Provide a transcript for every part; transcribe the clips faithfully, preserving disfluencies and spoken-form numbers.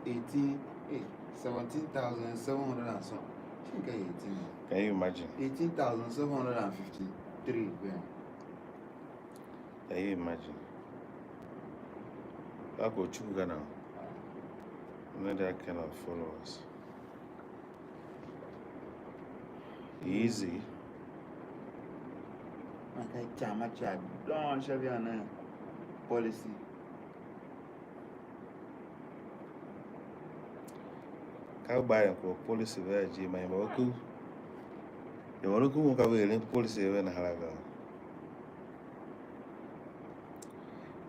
eighteen, eh, seventeen thousand seven hundred and some. Shin ka eighteen? Can you imagine? Eighteen thousand seven hundred and fifty-three. Can you imagine? Ka ko chuku ga now. Not that kind of followers. Easy. Man ka ican ma ca dong sha via ne policy. Ka u gba eren kwagh policy vea ijir, man imbor ku, imbor ku un ka ve eren policy ve nahan la ga.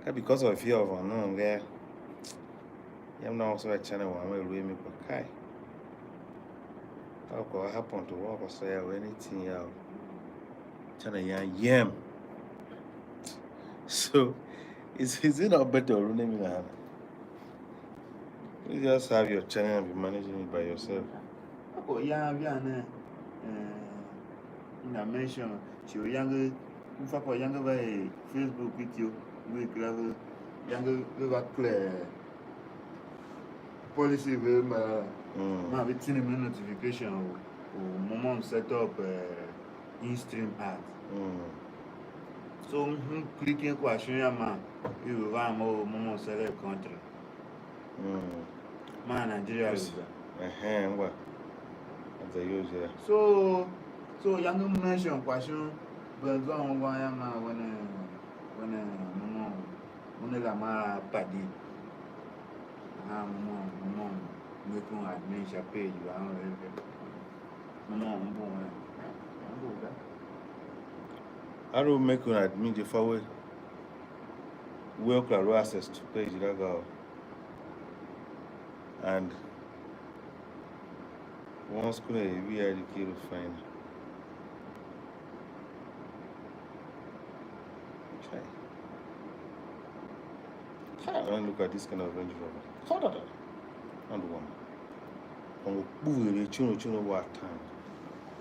Ka because of fear of unknown ga. Yam na also a channel wam a lu a mi kpa kai. Ka kwagh happen to work or so ya or anything ya. Channel yan yem. So, is is it not better to run him in? You just have your channel and be managing it by yourself. Ako ya via ne, eh, na mention, shi uyange, mfa kwa yange va, eh, Facebook itio, we kira ve, yange ve va clear policy ve mba, mm, ma ve tine me notification u, u mo mo set up, eh, in stream ad. Mm. So m click in kwa shon ya ma, i ve va mo mo mo select country. Mm. Ma Nigeria. Yes. Visa. Ehe, ngwa. That's a use, yeah. So, so yange mention kwa shon, but zwa ngwa ya ma when, when mo mo Una la ma padi. Aha, mo mo mo make un admin sha page wa un rere. Mo mo mbu una. Mbu da. How do we make un admin je fa we? We kura lu access to page la ga. And once kuna evi ya di kiro fine. Chai. Chai, when I look at this kind of Range Rover. Hold on. And one. Kongo kpughere chuno chuno wa tan.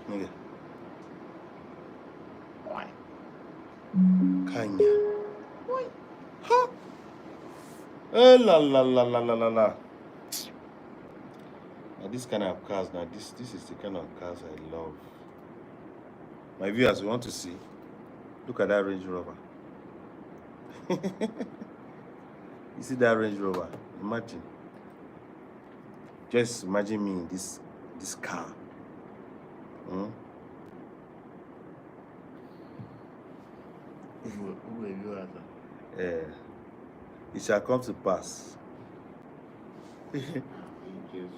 Nigga. Why? Kanya. Why? Ha! Eh, la, la, la. Now this kind of cars, now this this is the kind of cars I love. My viewers, you want to see? Look at that Range Rover. You see that Range Rover? Imagine. Just imagine me in this this car. Hmm? Uwe, uwe, you are the Eh, it shall come to pass. In Jesus.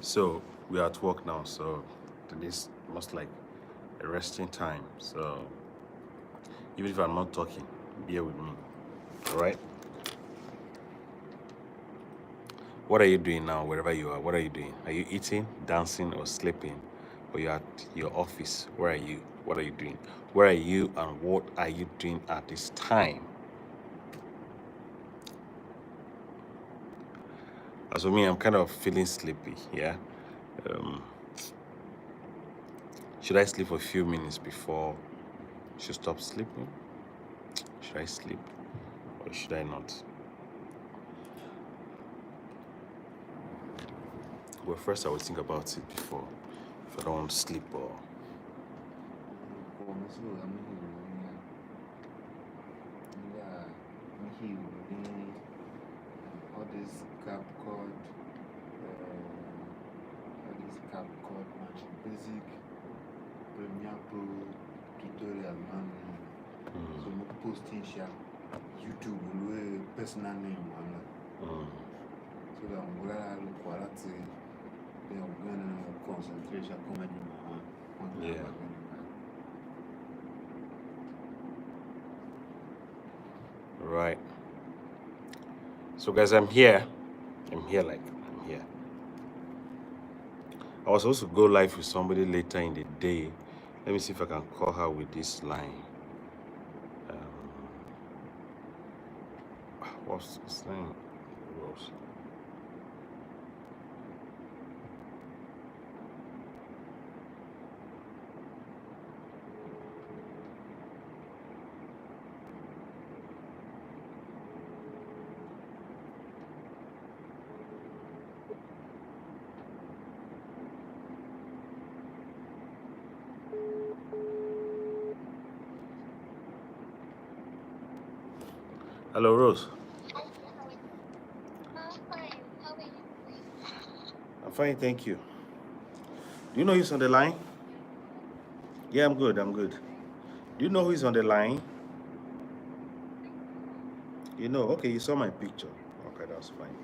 So we are at work now, so today's most like a resting time. So even if I'm not talking, bear with me. All right? What are you doing now, wherever you are? What are you doing? Are you eating, dancing, or sleeping? Or you're at your office? Where are you? What are you doing? Where are you and what are you doing at this time? As for me, I'm kind of feeling sleepy, yeah? Um, should I sleep for a few minutes before she stops sleeping? Should I sleep or should I not? Well, first I will think about it before, if I don't want to sleep or All this CapCut, uh, all this CapCut match basic, Premiere Pro, tutorial. posting sha YouTube, lu er personal name wam la. Mm. So that ngula la lu kwagh la tse, then ugen a concentrate sha comedy ma. Yeah. Right. So, guys, I'm here. I'm here, like, I'm here. I was supposed to go live with somebody later in the day. Let me see if I can call her with this line. Um, what's his name? Rose. Hello, Rose. I'm fine, thank you. Do you know who's on the line? Yeah, I'm good, I'm good. Do you know who is on the line? You know, okay, you saw my picture. Okay, that's fine.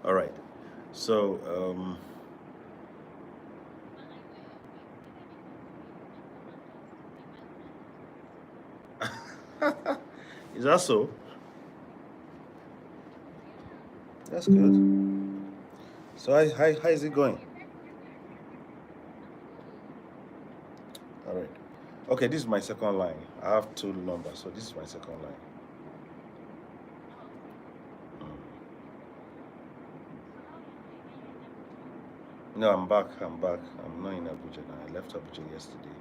All right. So, um, is that so? That's good. So how, how, how is it going? All right. Okay, this is my second line. I have two numbers, so this is my second line. Mm. No, I'm back. I'm back. I'm not in Abuja now. I left Abuja yesterday.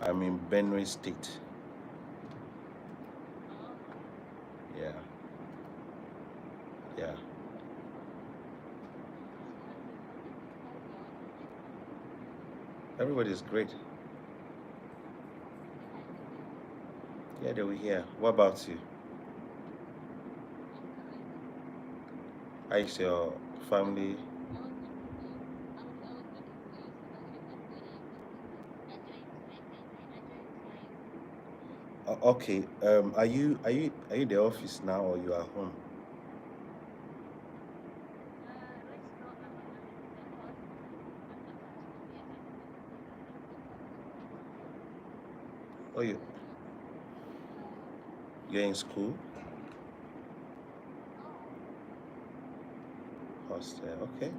I'm in Benue State. Yeah. Yeah. Everybody is great. Yeah, they were here. What about you? How is your family? O-, okay. Um, are you, are you, are you in the office now or you are home? Oh, you, you're in school? Hostel, okay.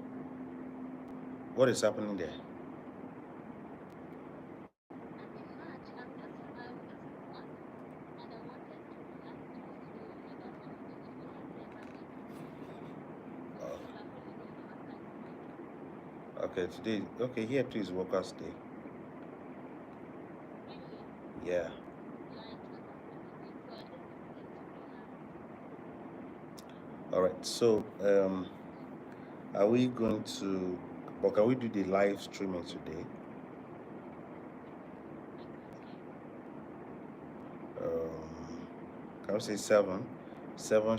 What is happening there? Oh. Okay, today, okay, here too is workers' day. Yeah. All right, so, um, are we going to, but can we do the live streaming today? Um, can we say seven? Seven